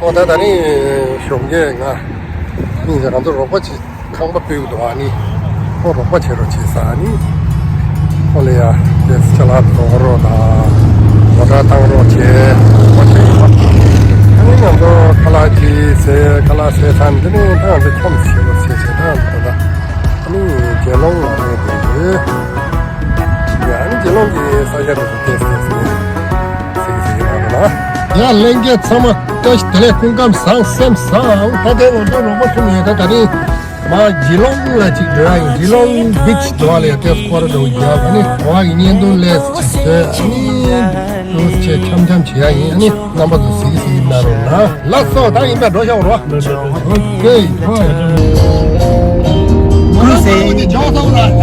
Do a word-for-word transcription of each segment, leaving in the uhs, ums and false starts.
ཨོ་ད་ད་ནི་ཞོགས་ཀས་ང་ནི་ང་ཚོ་རོགས་པ་ཅིག་ཁང་པ་ཕུལ་འདུག་ཨ་ནི་ཁོ་རོགས་པ་བྱེད་རོགས་བྱེད་ས་ཨ་ནི་ཁོ་ལ་ཡ་དེ་ཅ་ལག་དོག་རོགས་དང་མོ་ཊ་བཏང་རོགས་བྱེད་རོགས་པ་བྱེད་ཡོད་པ། ཨ་ནི་ང་ཚོ་ཁ་ལག་ཅིག་ཟས་ཁ་ལག་ཟས་ཚར་འདི་ནས་ད་ང་ཚོ་ཁྱོམ་བྱེད་རོགས་བྱེད་བྱེད་ད་ད་ད་ཨ་ནི་དགེ་སློང་ལ་ནས་དེ་ཡོད། ཡ་ཨ་ནི་དགེ་སློང་གི་ས་ཆ་དེ་ཚོ་ཏེས་ཏེས་ནས། ཟིག་ཟིག་ཡིན་ན་རུ་ན། ཡ་ལྷན་རྒྱས་ཚང་མ་བཀྲ་ཤིས་བདེ་ལེགས། སྐུ་ཁམས་བཟང་སེམས་བཟང་། ད་ལྟའི་ང་ཚོ་རོགས་པ་ཐུག་ནས་ད་ད་རེས་མ་ཇི་ལོང་ལ་ཅིག་འགྲོ་ཡ་ཡིན། ཇི་ལོང་བིཆ་འགྲོ་བ་ལ་ཡ་ཏེ་སྐོར་འགྲོ་རྒྱུ་ཡ་ཨ་ནི་འགྲོ་བ་ཡི་བརྙན་ཐུང་ལས་ཅིག་བཟོས་ཨ་ནི་ལོས་ཆེ་འཆམ་འཆམ་བྱེད་ཡ་ཡིན། ཨ་ནི་རྣམ་པ་ཚོ་ཟིག་ཟིག་ཡིན་ན་རུ་ན། ལགས་སོ་ད་ཡིན་པ་འགྲོ་ཤོག་རོ། ཨོ་ཀེ། ཀུན་གསལ།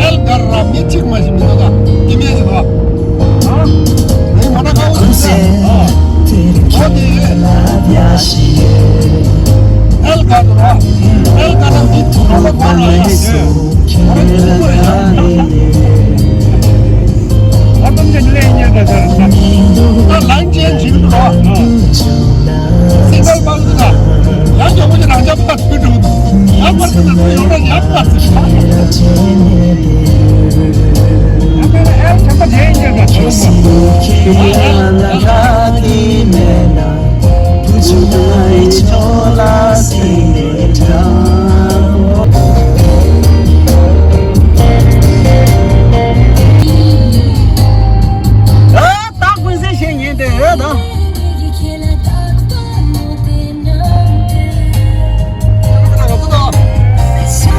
ཨེལ་གར་ར་མི་གཅིག་མ་ཞིག་མི་འདུག་ག་ཏི་མེ་ཞིག་འདུག་ག་ཨ། ནི་མ་ད་ཀ་ཀུན་གསལ། ཨོ་དེ་ཨེལ་གར་ར་ཨེལ་གར་ར་མི་གཅིག་མ་ཞིག་འདུག་ག་ཨ་ཏུམ་ཇི་ལེ་ཉེ་ད་ཟེར་ད། ད་ལན་ཅན་ཇི་འདུག་ག་སི་ཀལ་པང་དུ་ད། ཡང་ཇོ་མོ་ཇི་རང་ཇ་པ་ཐུ་འགྲོ། ཡང་པར་ཏི་ན་ཡོང་ན་ཡང་པར་ཏི་ཤ། ཡང་པར་ཨེ་ཆམ་པ་ཇེ་ཡེ་ག་ཆུ་མ། ད་ཀུན་གསལ་བཤད་ཉན་དེ་ཨེ་ད། ཆུ་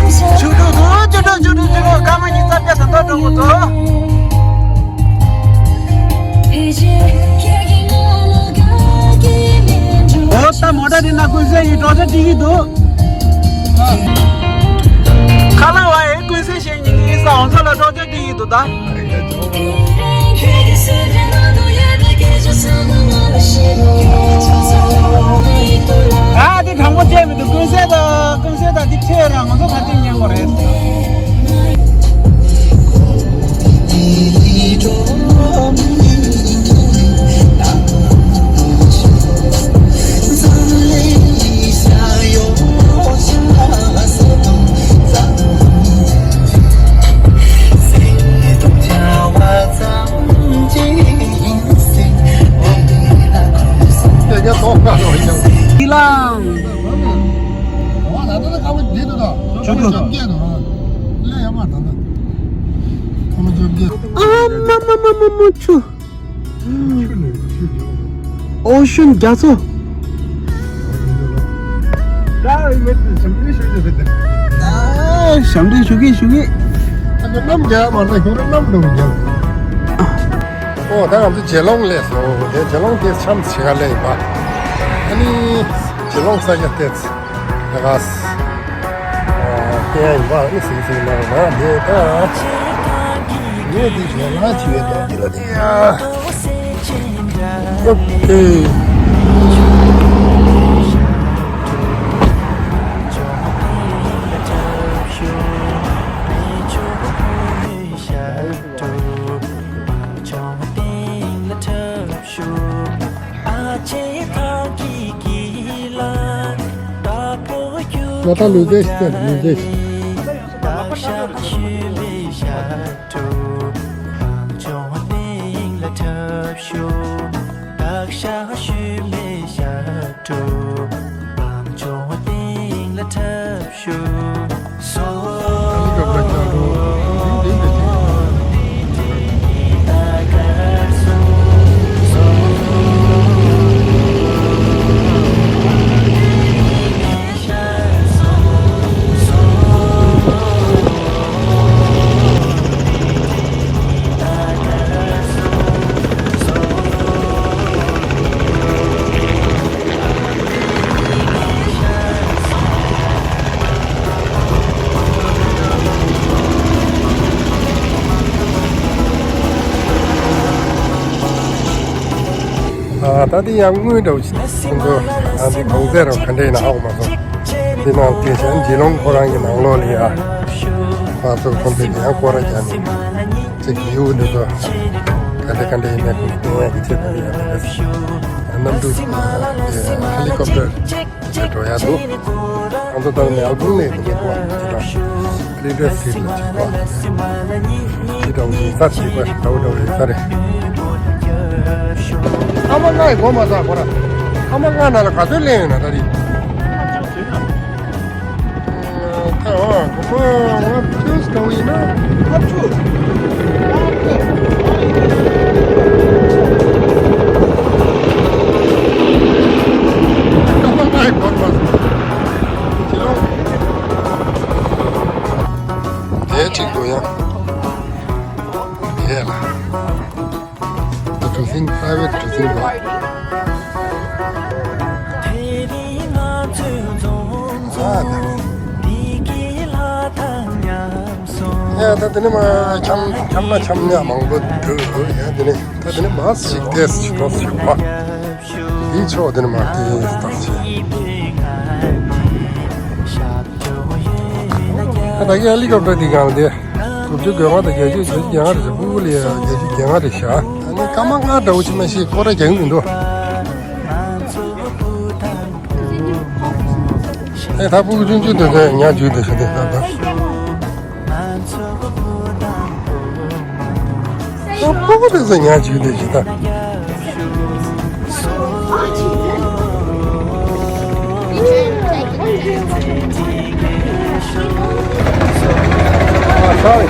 ཕྲུག་ཏུ་ཆུ་ཕྲུག་ཆུ་ཕྲུག་ཆུ་ཕྲུག་སྐར་མ་ཉི་ཤུ་རྩ་བརྒྱད་དང་ཐོག་འགྲོ་དགོས་ཚོ། འོ་ད་མོ་ཊ་དེ་ན་ཀུན་གསལ་ཡིན་གྲོགས་ཆ་སྒྲིག་གི་འདུག་ཁ་ལག་བ་ཡི་ཀུན་གསལ་བཤད་ཉན་གི་ཡིན་ས་འོང་ས་ལ་གྲོགས་ཆ་སྒྲིག་གི་འདུག་ད། ཨ་དེ་དྲང་པོ་བྱས་མི་འདུག་ཀུན་གསལ་དང་ཀུན་གསལ་དང་དེ་ཁྲིད་རང་ང་ཚོ་ཁ་ཐུག་ཉན་དགོས་རེད། ཁྱི་ལང་། ཆུ་ཚོད། ཨ་མ་མ་མ་མ་མ་ཆུ། ཨོ་ཤུན་རྒྱ་མཚོ། ཞབས་འདྲེན་ཞུ་གི་ཞུ་གི། གནམ་རྒྱ་མ་ན་ཁྱོད་རང་གནམ་འགྲོ་རྒྱ། ཨོ་ད་ང་ཚོ་ཇེ་ལོང་སླེབས་སོང་། དེ་ཇེ་ལོང་དེ་འཆམ་ཞིག་ག་སླེབས་ཡིན་པ། ཨ་ནི་ཇེ་ལོང་ས་ཆ་དེ་ཚོ་ད་ག་ས་ཨ་བསྟན་ཡ་ཡིན་པ་ཨ་ནི་ཟིག་ཟིག་ན་ར་ན་དེ་ད་ངས་དེ་ཇེ་ལོང་ཆེ་བའི་ཐོག་དེ་ལ་དེ་ཡ། ཨོ་ཀེ། ང་ད་ལུས་རྩལ་ཞིག་རྩེད་ལུས་རྩལ་ཞིག་ཨ་ད་དེ་ཡང་དངུལ་འདྲ་བོ་ཞིག་ཁོང་ཚོ་ཨ་འདི་གོང་ཚད་རང་ག་འདྲ་ཡིན་ན་ཧ་གོ་མ་སོང་། འདི་ནང་སྐད་ཆ་འཇིགས་སློང་ཁོ་རང་གི་ནང་ལོགས་ལ་ཡ་ཁོ་ཚོ་ཁོང་ཚོས་ཡང་སྐོར་ར་རྒྱག་ནས་ཅིག་ཡུལ་འདི་ཚོ་ག་འདྲ་ག་འདྲ་ཡིན་ན་ཁོང་ཚོ་སྟོན་ཡ་གི་ཆེད་དུ་ཡ་ད་ག་ཨ་ གནམ་གྲུ་ཧེ་ལི་ཀོབ་ཊར་དེ་འགྲོ་ཡ་འདུག་ང་ཚོ་ད་མེལ་བྷོན་ནས་དེ་འདྲ་འགྲོ་བ་དེ་འདྲ་ལི་ཌར་སི་ཊི་ལ་ཅིག་འགྲོ་བ་དེ་འདྲ་བོ་ཡིན་ས་རེད། པ་ཞིག་འདྲ་བོ་འདྲ་བོ་ཡིན་ས་རེད། ཨ་མ་ལྔ་ཡི་གོ་མ་ས་ཁོ་ར། ཨ་མ་ལྔ་ནང་ལ་ག་ཚོད་ལེན་ཡོད་ན་ད་རེད། དེ་གཅིག་པོ་ཡང་། དེ་ལ། གྲུ་གཟིངས། པ་རའི་ཝེཊ་གྲུ་གཟིངས་འདུག་ཨ་ད། ཡ་ད་དེ་ནས་མར་འཁྱམ་འཁྱམ་ན་འཁྱམ་ཡ་མང་པོ་འདུག་ཡ་དེ་ནས་ད་དེ་ནས་མར་ཞིག་ཏེས་ཞིག་ཏོག་ཞིག་མ། དེའི་ཕྱོགས་དེ་ནས་མར་ཏེས་ཏོག་ཞིག་ད་ད་གིན་ཧེ་ལི་ཀོབ་ཊར་འདི་སྒང་ལ་དེ། དགུ་བཅུ་གོ་ལྔ་དང་བརྒྱད་ཅུ་བརྒྱད་ཅུ་གྱ་ལྔ་རེད་ཤག་སྤུ་གུ་ལ་ཡ་བརྒྱད་ཅུ་གྱ་ལྔ་རེད་ཤག་ཨ་ནི་སྐར་མ་ལྔ་འདྲ་བོ་ཅིག་མ་གཏོགས་སྐོར་ར་རྒྱག་གི་མི་འདུག་ཨེ་ད་སྤུ་གུ་ཆུང་ཆུང་དེ་ཚོ་ཉ་རྒྱུག་བསྡད་ཤག་དེ་ད་ད། ཨ་སྤུ་གུ་དེ་ཚོ་ཉ་རྒྱུག་བསྡད་ཤག་ད། ཨ་སོ་རི།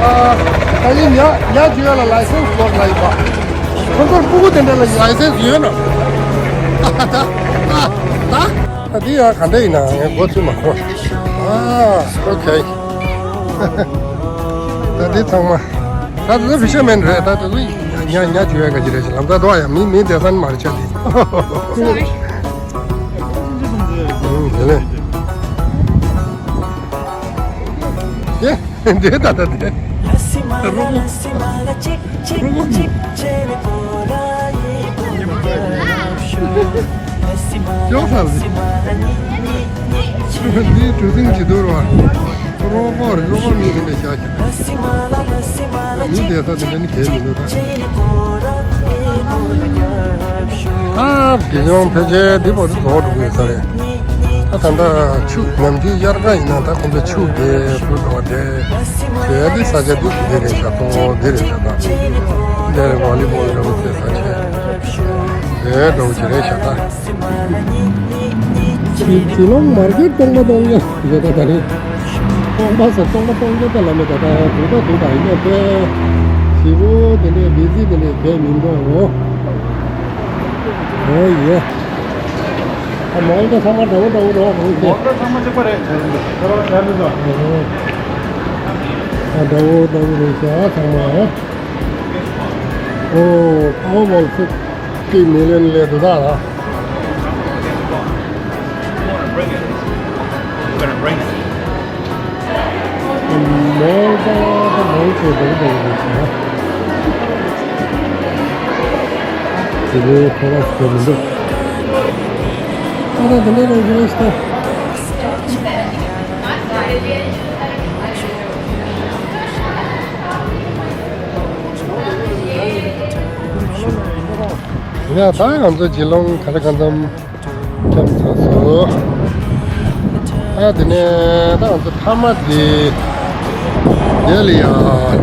ཨ་ད་ནི་ཉ་ཉ་རྒྱུག་ཡ་ལ་ལའི་སེན་སི་དགོས་ལ་ཡིན་པ། ཁོ་ཚོར་སྤུ་གུ་དེ་འདྲ་ལ་ལའི་སེན་སི་ཡོད་ན། ད་ད་ད་ད་འདི་ཡང་ག་འདྲ་ཡིན་ན་ངས་མགོ་ཚོས་མ་གོ་ཨ་ཨོ་ཁེ། ད་འདི་ཚང་མ། ད་དེ་ཚོ་ཕི་ཤར་མེན་རེད། ད་དེ་ཚོ་ཉ་ཉ་རྒྱུག་ཡ་ག་ཅི་རེད་ཅེ་ལམ་ད་དོ་ཡ་མི་མི་བསྡད་ས་ནི་མ་རེད་ཆ་དེ། Sorry. ཨུམ་དེ་ལས། ཡེ་འདྲེ་ད་ད་དེ། ཅོག་ས་ལི། འདི་གྲུ་གཟིངས་ཇི་ལྟར་བ། རོགས་པ་རོགས་པ་མི་གི་འདྲ་བཞག་གི་མི་བསྡད་ས་དེ་འདྲ་ནི་གལ་མི་འདུག་ད། ཨ་དེ་ཡང་ཕལ་ཆེར་འདི་བར་དུ་རྫོགས་འགྲོ་གི་ཡོད་ས་རེད། ད་ད་ལྟ་ཕྱུགས་ནམ་རྒྱུན་དབྱར་ཁ་ཡིན་ན་ད་ཁོང་ཚོ་ཕྱུགས་དེ་བུ་འགྲོ་བ་དེ་བྱོས་ཡ་དེ་ས་ཆ་དེ་དེ་རེད་ཤག་ཏོ་དེ་རེད་ཤག་ད་དེ་རེད། ཝོ་ལི་བོལ་འདྲ་བོ་དེ་ས་ཆ་དེ་འདྲ་བོ་ཅིག་རེད་ཤག་ད། ཇི་ཇི་ལོང་མར་ཀེཊ་སྟོང་པ་སྟོང་བརྒྱ་ཡོད་ད་ད་རེད། སྟོང་པ་ཟེར་སྟོང་པ་སྟོང་བརྒྱ་ད་ལ་མེད་ད་ད་དུ་ད་དུ་ད་ཡིན་ན་དཔེ་ཞེ་པོ་དེ་འདྲའི་བི་ཟི་དེ་འདྲའི་གས་མི་འདུག་འོ། འོ་ཡེ། ཨ་མོལ་དེ་ཚང་མ་འདྲ་བོ་འདྲ་བོ་རེད་བ་ཁོང་ཚོ། མོལ་དེ་ཚང་མ་གཅིག་པ་རེད་ཟེར་འདུག་ཁྱོད་རང་ཤར་མི་འདུག་ཨ་འདྲ་བོ་འདྲ་བོ་རེད་ཤག་ཚང་མ། ཨོ་ཕ་ཝར་བོལ་ཕིབ་ཊི་མི་ལི་ཡོན་ལས་འདུག་ད་ལ། མོལ་ད་ད་མོལ་ཚོ་འདྲ་བོ་འདྲ་བོ་རེད་ཤག་དེ་ནས་ཁོ་ར་ཟེར་མི་འདུག་ཨ་ད་དེ་འདྲ་རང་བཞིན་རེད་ཤག་ཡ་ད་ང་ཚོ་ཇི་ལོང་ག་རེ་ག་འཚམ་འཁྱམས་ཚར་སོང་། ཨ་དེ་ནས་ད་ང་ཚོ་མཐའ་མ་དེ་དེ་ལ་ཡ་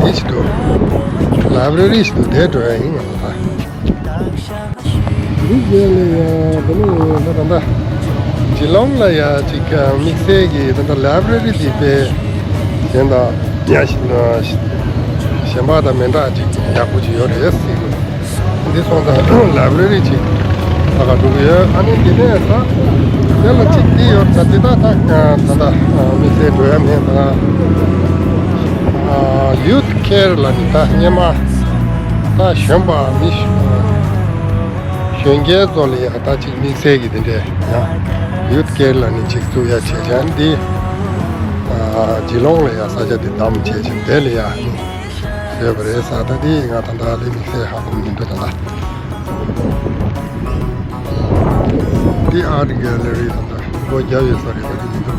དེ་ཞིག་འདུག་ལའི་བྷ་རེ་རི་ཞིག་འདུག་དེ་འགྲོ་ཡ་ཡིན་ང་ཚོ་ད། མི་རྗེས་ལ་ཡ་དེ་ནས་ད་ད་ད་ཇི་ལོང་ལ་ཡ་ཅིག་དམིགས་བསལ་གྱི་ད་ད་ལའི་བྷ་རེ་རི་དེ་དཔེ་གཞན་དང་ཡ་ཞིག་གཞན་པ་དང་མི་འདྲ་ཅིག་ཡག་པོ་ཅིག་ཡོད་རེད་ཟེར་གི། འདི་སོང་ཙང་ལའི་བྷ་རེ་རི་ཅིག་ད་ག་འགྲོ་གི་ཡོད། ཨ་ནི་འདི་ནས་ད་དེ་ལ་ཅིག་འདི་ཡོད་ཙང་འདི་ད་ད་ད་ད་དམིགས་བསལ་འགྲོ་ཡ་མེད་ད། ཡུ་ཐི་ཀེར་ལ་ནི་ད་སྔས་མ་ད་གཞོན་པ་མི་གཞོན་སྐྱེས་ཚོ་ལ་ཡ་ད་ཅིག་དམིགས་བསལ་གྱི་དེ་འདྲས་ཡ་ཡུ་ཐི་ཀེར་ལ་ནི་ཅིག་བཙུགས་ཡ་བྱས་བྱས་འདི་ཇི་ལོང་ལ་ཡ་ས་ཆ་འདི་བདམས་བྱས་བྱས་དེ་ལ་ཡ་ནི། བཟོས་པ་རེད་ཟེར། ད་འདི་ང་ད་ལྟ་ལས་མི་ཚེ་ཧ་གོ་མི་འདུག་ད་ལྟ་འདི་ཨར་གེ་ལེ་རི་ད་ལྟ་སྒོ་རྒྱབ་ཡོད་ས་རེད། ད་འདི་མི་འདུག་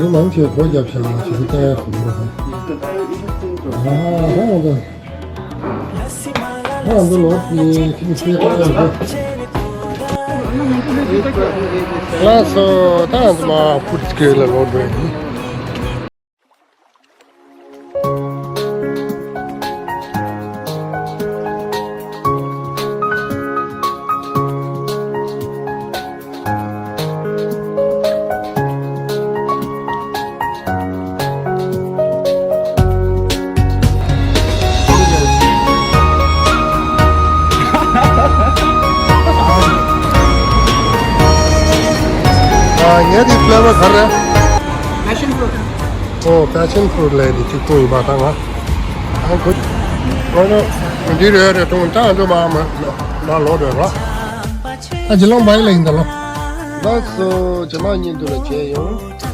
རིང་མང་ཆེ་སྒོ་བརྒྱབ་བཞག་ན་ཞིག་ལྟ་ཡག་གི་མི་འདུག་ཨ་ཧོ་ད། ཨ་འདི་ལོག་གི་ཁྱིམ་སྤེལ་ཁ་ཡག་གི། ལགས་སོ། ད་འདི་མ་ཕུར་སྐེ་ལ་ལོག་འགྲོ་ཡིན། ཨ། ངའི་དེ་ཕི་ལེ་ཝར་ག་རེ། Passion fruit. ཨོ། Passion fruit ལབ་དེ་གཅིག་པོ་ཡིན་པ་ད་ང་། ཨ་ཁུ། ཁོ་ནི་འདི་རེད་རེད་གཏོང་ད་འདི་མ་མ་མ་ལོག་རེད་ར། ཨ་ཇི་ལོང་བའི་ལ་ཡིན་ད་ལོ། ལགས་སོ། ཇེ་མང་ཉིན་དུ་ལ་མཇལ་ཡོང་།